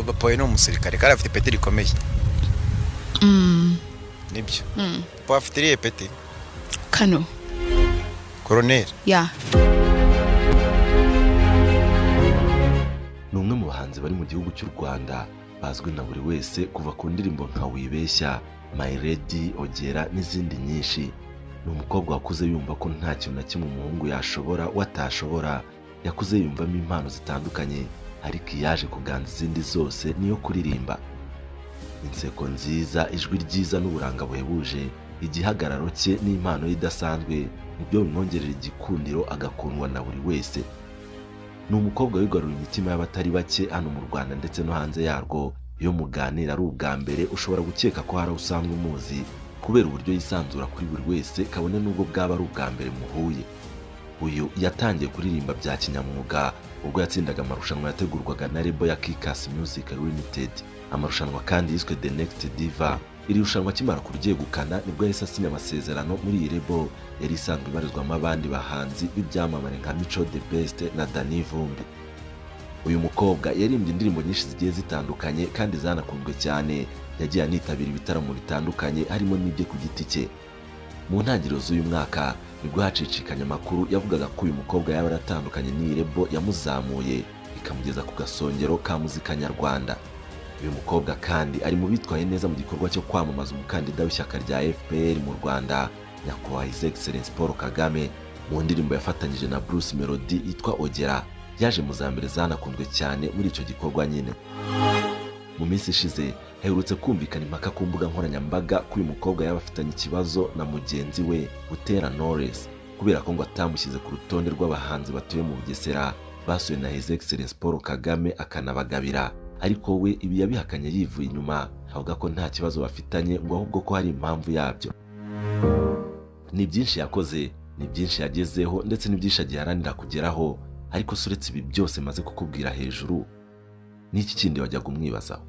Papa we ni umusirikare kandi afite ipeti rikomeye. Nibyo? Mm. Papa afite irihe peti? Kano. Koroneri? Ya. Ni umwe mu bahanzi bari mu gihugu cy'u Rwanda bazwi na buri wese kuva ku ndirimbo nka Wibeshya, My Lady, Ogera n'izindi nyinshi. Ni umukobwa wakuze yumva ko nta kintu na kimwe umuhungu yashobora we atashobora. Yakuze yumvamo impano zitandukanye, ariko iyaje kuganza izindi zose niyo kuririmba. Inseko nziza, ijwi ryiza n'uburanga buhebuje, igihagararo cye n'impano ye idasanzwe nibyo bimwongerera igikundiro, agakundwa na buri wese. Ni umukobwa wigaruriye imitima y'abatari bake hano mu Rwanda ndetse no hanze yarwo. Iyo muganira ari ubwa mbere, ushobora gukeka ko hari aho usanzwe umuzi kubera uburyo yisanzura kuri buri wese, kabone n'ubwo bwaba ari ubwa mbere muhuye. Uyu yatangiye kuririmba bya kinyamwuga ubwo yatsindaga amarushanwa yategurwaga na label ya Kikac Music Limited, amarushanwa kandi yiswe The Next Diva. Iri rushanwa akimara kuryegukana nibwo yahise asinya amasezerano muri iyi label yari isanzwe ibarizwamo abandi bahanzi b'ibyamamare nka Mico The Best na Danny Vumbi. Uyu mukobwa yaririmbye indirimbo nyinshi zigiye zitandukanye kandi zanakunzwe cyane. Yagiye anitabira ibitaramo bitandukanye, harimo n'ibye ku giti cye. Mu ntangiriro z'uyu mwaka nibwo hacicikanye amakuru yavugaga ko uyu mukobwa yaba yaratandukanye n'iyi label yamuzamuye ikamugeza ku gasongero ka muzika nyarwanda. Uyu mukobwa kandi ari mu bitwaye neza mu gikorwa cyo kwamamaza umukandida w'ishyaka rya FPR mu Rwanda, Nyakubahwa His Excellence Paul Kagame, mu ndirimbo yafatanyije na Bruce Melody yitwa Ogera, yaje mu za mbere zanakunzwe cyane muri icyo gikorwa nyine. Mu minsi ishize haherutse kumvikana impaka ku mbuga nkoranyambaga ko uyu mukobwa yaba afitanye ikibazo na mugenzi we Butera Knowless kubera ko ngo atamushyize ku rutonde rw'abahanzi batuye mu Bugesera basuwe na His Excellence Paul Kagame akanabagabira. Ariko we ibi yabihakanye yivuye inyuma, avuga ko nta kibazo bafitanye, ngo ahubwo ko hari impamvu yabyo. Ni byinshi yakoze, ni byinshi yagezeho, ndetse ni byinshi agiharanira kugeraho. Ariko se uretse ibi byose maze kukubwira hejuru, n'iki kindi wajyaga umwibazaho?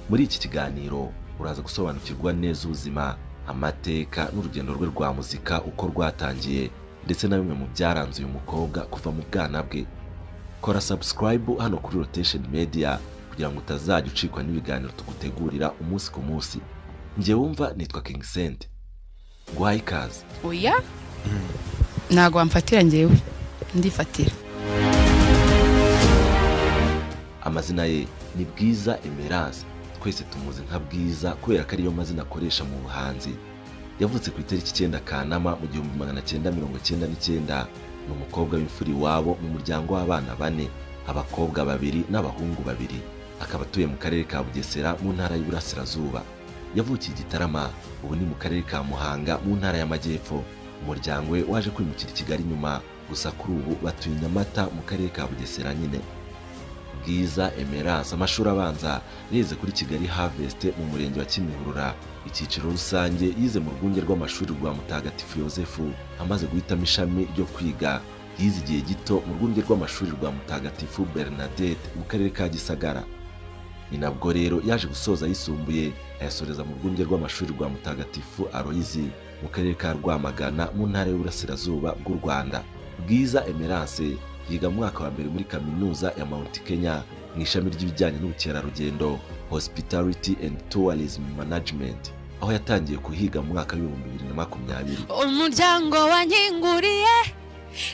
Muri iki kiganiro uraza gusobanukirwa neza ubuzima, amateka n'urugendo rwe rwa muzika uko rwatangiye, ndetse na bimwe mu byaranze uyu mukobwa kuva mu bwana bwe. Kora subscribe hano kuri Rotation Media kugira ngo utazajya ucikwa n'ibiganiro tugutegurira umunsi ku munsi. Njye wumva nitwa King Sent, nguhaye ikaze. Oya, ntabwo wamfatira, njyewe ndifatira. Amazina ye ni Bwiza Emerance, twese tumuzi nka Bwiza kubera ko ariyo mazina akoresha mu buhanzi. Yavutse ku itariki 9 Kanama mu 1999. Ni umukobwa w'imfura iwabo mu muryango w'abana bane, abakobwa babiri n'abahungu babiri, akaba atuye mu karere ka Bugesera mu Ntara y'Iburasirazuba. Yavukiye i Gitarama, ubu ni mu karere ka Muhanga mu Ntara y'Amajyepfo. Umuryango we waje kwimukira i Kigali nyuma, gusa kuri ubu batuye i Nyamata mu karere ka Bugesera nyine. Bwiza Emerance amashuri abanza yize kuri Kigali Harvest mu murenge wa Kimihurura. Icyiciro rusange yize mu rwunge rw'amashuri rwa Mutagatifu Yosefu. Amaze guhitamo ishami ryo kwiga, yize igihe gito mu rwunge rw'amashuri rwa Mutagatifu Bernadette mu karere ka Gisagara. Ni nabwo rero yaje gusoza ayisumbuye, ayasoreza mu rwunge rw'amashuri rwa Mutagatifu Aloyizi mu karere ka Rwamagana mu Ntara y'Uburasirazuba bw'u Rwanda. Bwiza Emerance yiga mu mwaka wa mbere muri Kaminuza ya Mount Kenya mu ishami ry'ibijyanye n'ubukerarugendo, Hospitality and Tourism Management, aho yatangiye kuhiga mu mwaka wa 2020. Umuryango wankinguriye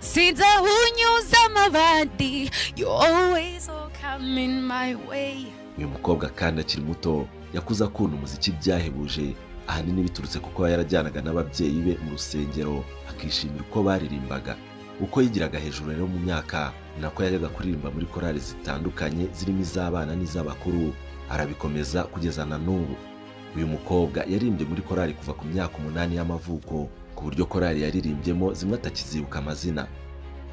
sinzi aho unyuzamo abandi, you always all come in my way. Uyu mukobwa kandi akiri muto yakuze akunda umuziki byahebuje, ahanini biturutse kuko yarajyanaga n'ababyeyi be mu rusengero akishimira uko baririmbaga. Uko yigiraga hejuru rero mu myaka, ni nako yajyaga kuririmba muri korali zitandukanye zirimo iz'abana n'iz'abakuru, arabikomeza kugeza na n'ubu. Uyu mukobwa yaririmbye muri korali kuva ku myaka 8 y'amavuko, ku buryo korali yaririmbyemo zimwe atakizibuka amazina.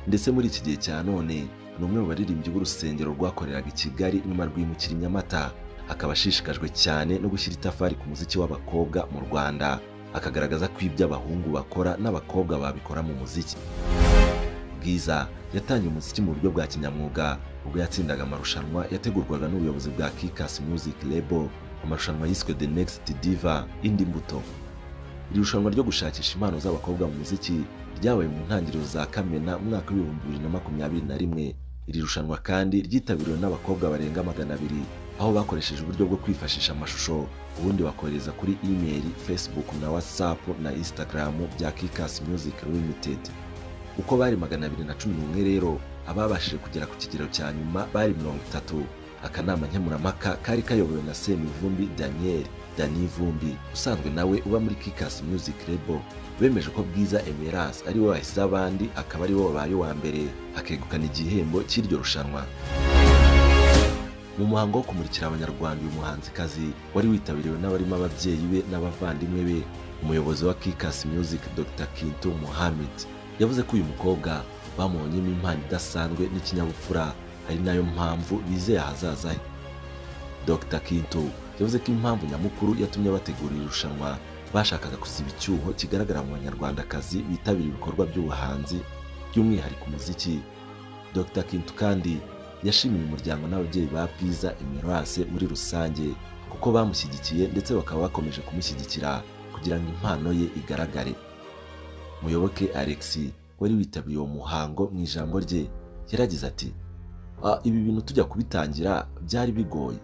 Ndetse muri iki gihe cya none ni umwe mu baririmbyi b'urusengero rwakoreraga i Kigali, nyuma rwimukira i Nyamata. Akaba ashishikajwe cyane no gushyira itafari ku muziki w'abakobwa mu Rwanda, akagaragaza ko ibyo abahungu bakora n'abakobwa babikora mu muziki. Bwiza yatangiye umuziki mu buryo bwa kinyamwuga ubwo yatsindaga amarushanwa yategurwaga n'ubuyobozi bwa Kikac Music Label, amarushanwa yiswe The Next Diva Indi Mbuto. Iri rushanwa ryo gushakisha impano z'abakobwa mu muziki ryabaye mu ntangiriro za Kamena mu mwaka wa 2021. Iri rushanwa kandi ryitabiriwe n'abakobwa barenga 200, aho bakoresheje uburyo bwo kwifashisha amashusho, ubundi bakohereza kuri email, Facebook na WhatsApp na Instagram bya Kikac Music Limited. Uko bari 211 rero, ababashije kugera ku kigero cya nyuma bari 30. Akanama nkemurampaka kari kayobowe na Semivumbi Daniel, Dani Vumbi, usanzwe nawe uba muri Kikac Music Label, bemeje ko Bwiza Emerance ari we wahize abandi, akaba ari we wabaye uwa mbere, akegukana igihembo cy'iryo rushanwa. Mu muhango wo kumurikira Abanyarwanda uyu muhanzikazi, wari witabiriwe n'abarimo ababyeyi be n'abavandimwe be, umuyobozi wa Kikac Music, Dr Kintu Mohammed, yavuze ko uyu mukobwa bamubonyemo impano idasanzwe n'ikinyabupfura, ari nayo mpamvu bizeye ahazaza he. Dr Kintu yavuze ko impamvu nyamukuru yatumye bategura iri rushanwa, bashakaga kuziba icyuho kigaragara mu Banyarwandakazi bitabira ibikorwa by'ubuhanzi, by'umwihariko umuziki. Dr Kintu kandi yashimiye umuryango n'ababyeyi ba Bwiza Emerance muri rusange, kuko bamushyigikiye ndetse bakaba bakomeje kumushyigikira kugira ngo impano ye igaragare. Muyoboke Alex wari witabiriye uwo muhango, mu ijambo rye yaragize ati: "Ibi bintu tujya kubitangira byari bigoye.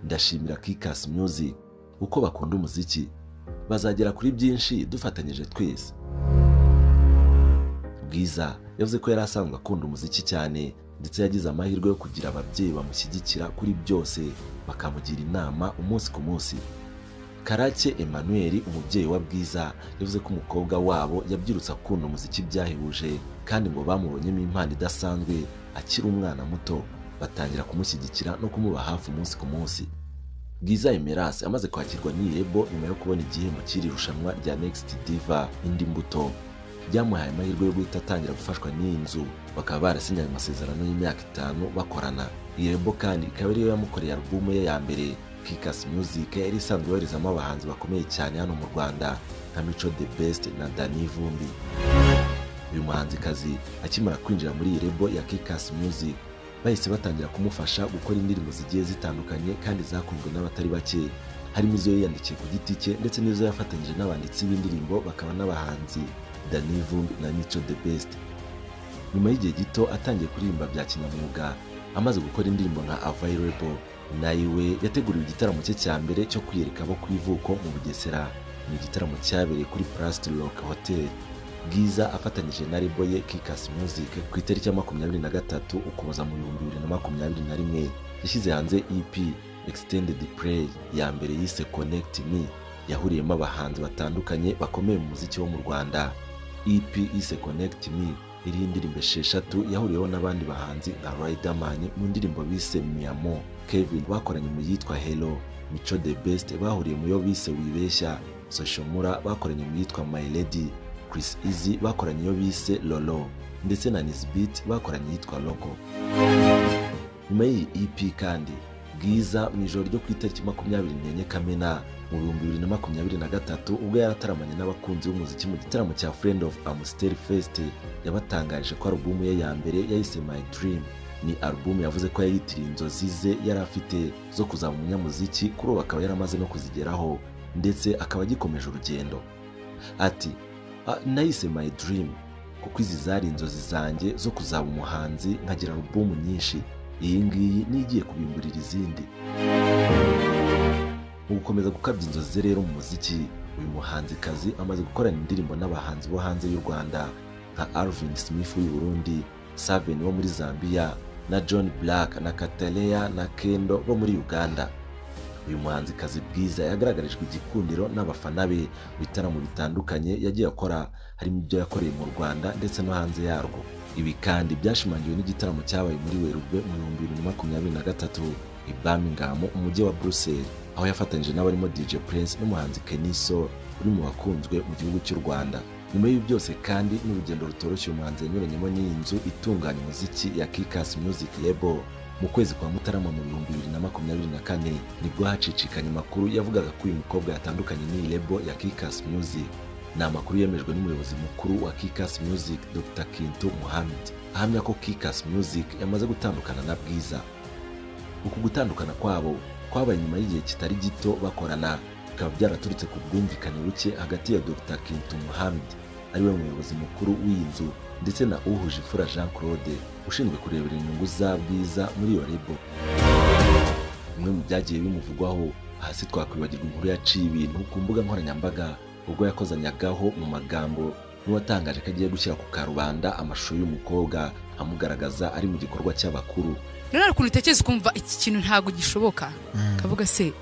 Ndashimira Kikac Music uko bakunda umuziki, bazagera kuri byinshi dufatanyije twese." Bwiza yavuze ko yari asanzwe akunda umuziki cyane, ndetse yagize amahirwe yo kugira ababyeyi bamushyigikira kuri byose, bakamugira inama umunsi ku munsi. Karake Emmanuel, umubyeyi wa Bwiza, yavuze ko umukobwa wabo yabyirutse akunda umuziki byahebuje, kandi ngo bamubonyemo impano idasanzwe akiri umwana muto, batangira kumushyigikira no kumuba hafi umunsi ku munsi. Bwiza Emerance amaze kwakirwa n'iyi label nyuma yo kubona igihembo cy'iri rushanwa rya Next Diva Indi Mbuto, byamuhaye amahirwe yo guhita atangira gufashwa n'iyi nzu, bakaba barasinyanye amasezerano y'imyaka 5 bakorana. Iyi label kandi ikaba ariyo yamukoreye alubumu ye ya mbere. Kikac Music yari isanzwe yoherezamo abahanzi bakomeye cyane hano mu Rwanda nka Mico The Best na Danny Vumbi. Uyu muhanzikazi akimara kwinjira muri iyi label ya Kikac Music, bahise batangira kumufasha gukora indirimbo zigiye zitandukanye kandi zakunzwe n'abatari bake, harimo izo yiyandikiye ku giti cye ndetse n'izo yafatanyije n'abanditsi b'indirimbo bakaba n'abahanzi Danny Vumbi na Mico The Best. Nyuma y'igihe gito atangiye kuririmba bya kinyamwuga, amaze gukora indirimbo nka Available, nayiwe yateguriwe igitaramo cye cya mbere cyo kwiyereka abo ku ivuko mu Bugesera. Ni igitaramo cyabereye kuri Plast Rock Hotel. Bwiza afatanyije na label ye Kikac Music, ku itariki ya 23 Ukuboza mu 2021 yashyize hanze EP, Extended Play, ya mbere yise Connect Me, yahuriyemo abahanzi batandukanye bakomeye mu muziki wo mu Rwanda. EP yise Connect Me iriho indirimbo 6 yahuriyeho n'abandi bahanzi nka Riderman mu ndirimbo bise Miamo, Kevin bakoranye mu yitwa Hello, Mico The Best bahuriye mu yo bise Wibeshya, Social Mula bakoranye mu yitwa My Lady, Chris Easy bakoranye iyo bise Lolo, ndetse na Nizbeat bakoranye iyitwa Loco. Nyuma y'iyi EP kandi, Bwiza mu ijoro ryo ku itariki 24 Kamena mu 2023, ubwo yarataramanye n'abakunzi b'umuziki mu gitaramo cya Friend of Amstel Fest, yabatangarije ko alubumu ye ya mbere yayise My Dream. Ni alubumu yavuze ko yayitiriye inzozi ze yari afite zo kuzaba umunyamuziki, kuri ubu akaba yaramaze no kuzigeraho, ndetse akaba agikomeje urugendo. Ati: "Nayise My Dream kuko izi zari inzozi zanjye zo kuzaba umuhanzi nkagira alubumu nyinshi. Iyi ngiyi niyo igiye kubimburira izindi." Mu gukomeza gukabya inzozi ze rero mu muziki, uyu muhanzikazi amaze gukorana indirimbo n'abahanzi bo hanze y'u Rwanda nka Alvin Smith w'i Burundi, Saven wo muri Zambia, na John Black na Kataleya na Kendo bo muri Uganda. Uyu muhanzikazi Bwiza yagaragarijwe igikundiro n'abafana be mu bitaramo bitandukanye yagiye akora, harimo ibyo yakoreye mu Rwanda ndetse no hanze yarwo. Ibi kandi byashimangiwe n'igitaramo cyabaye muri Werurwe mu 2023 i Birmingham, umujyi wa Brussels, aho yafatanyije n'abarimo DJ Prince n'umuhanzi Kenny Sol uri mu bakunzwe mu gihugu cy'u Rwanda. Nyuma y'ibi byose kandi n'urugendo rutoroshye umuhanzi yanyuranyemo n'iyi nzu itunganya umuziki ya Kikac Music Label, mu kwezi kwa Mutarama mu 2024 nibwo hacicikanye amakuru yavugaga ko uyu mukobwa yatandukanye n'iyi label ya Kikac Music. Ni amakuru yemejwe n'umuyobozi mukuru wa Kikac Music, Dr Kintu Mohammed, ahamya ko Kikac Music yamaze gutandukana na Bwiza. Uku gutandukana kwabo kwabaye nyuma y'igihe kitari gito bakorana, bikaba byaraturutse ku bwumvikane buke hagati ya Dr Kintu Mohammed, ariwe muyobozi mukuru w'iyi nzu, ndetse na Uhujimfura Jean Claude. ushinzwe kurebera inyungu za Bwiza muri iyo label. Bimwe mu byagiye bimuvugwaho hasi, twakwibagirwa inkuru yaciye ibintu ku mbuga nkoranyambaga ubwo yakozanyagaho mu magambo n'uwatangaje ko agiye gushyira ku karubanda amashusho y'umukobwa amugaragaza ari mu gikorwa cy'abakuru. Rero hari ukuntu utekereza ukumva iki kintu ntabwo gishoboka, kavuga se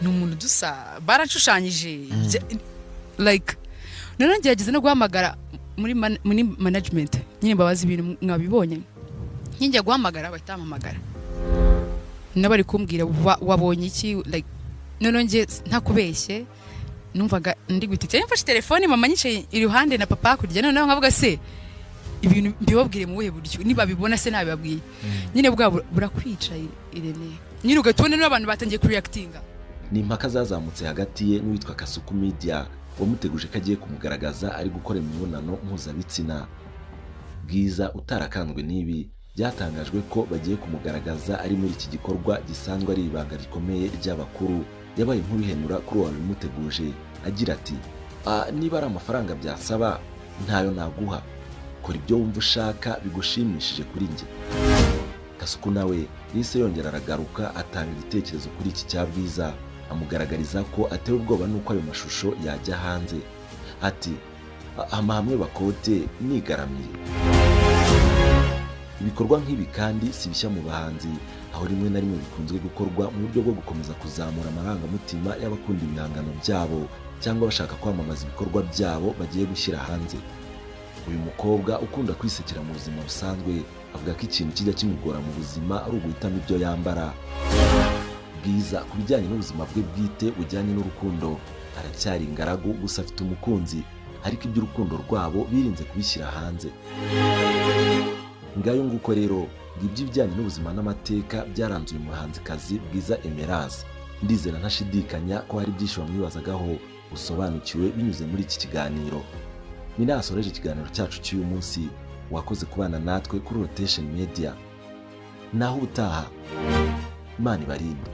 ni umuntu dusa, baranshushanyije. Like noneho ngerageza no guhamagara muri management nyine, mbabaza ibintu mwabibonye. Nkinjya guhamagara bahita bampamagara nabo bari kumbwira wabonye iki? Like noneho njye ntakubeshye numvaga ndi gutitira, mfashe telefone, mama nyicaye iruhande na papa hakurya. Noneho nkavuga se ibintu mbibabwire mu buhe buryo? Nibabibona se nabibabwiye nyine bwa burakwica Irene, nyine ugahita ubona n'abantu batangiye kureactinga. Ni impaka zazamutse hagati ye n'uwitwa Kasuku Media wamuteguje ko agiye kumugaragaza ari gukora imibonano mpuzabitsina. Bwiza utarakanzwe n'ibi byatangajwe ko bagiye kumugaragaza ari muri iki gikorwa gisanzwe ari ibanga rikomeye ry'abakuru, yabaye nk'ubihenura kuri uwo wabimuteguje agira ati: "Ah, niba ari amafaranga byasaba ntayo naguha, kora ibyo wumva ushaka bigushimishije kuri njye." Kasuku nawe yahise yongera aragaruka atanga igitekerezo kuri iki cya Bwiza, amugaragariza ko atewe ubwoba n'uko ayo mashusho yajya hanze, ati: "Amahame bakote nigaramiye." Ibikorwa nk'ibi kandi si bishya mu bahanzi, aho rimwe na rimwe bikunzwe gukorwa mu buryo bwo gukomeza kuzamura amarangamutima y'abakunda ibihangano byabo cyangwa bashaka kwamamaza ibikorwa byabo bagiye gushyira hanze. Uyu mukobwa ukunda kwisekera mu buzima busanzwe avuga ko ikintu kijya kimugora mu buzima ari uguhitamo ibyo yambara. Bwiza ku bijyanye n'ubuzima bwe bwite bujyanye n'urukundo aracyari ingaragu, gusa afite umukunzi, ariko iby'urukundo rwabo birinze kubishyira hanze. Ngayo nguko rero, ngibyo ibijyanye n'ubuzima n'amateka byaranze uyu muhanzikazi Bwiza Emerance. Ndizera ntashidikanya ko hari byinshi wamwibazagaho usobanukiwe binyuze muri iki kiganiro. Ni nasoreje ikiganiro cyacu cy'uyu munsi. Wakoze kubana natwe kuri Rotation Media. Naho ubutaha, Imana ibarinde.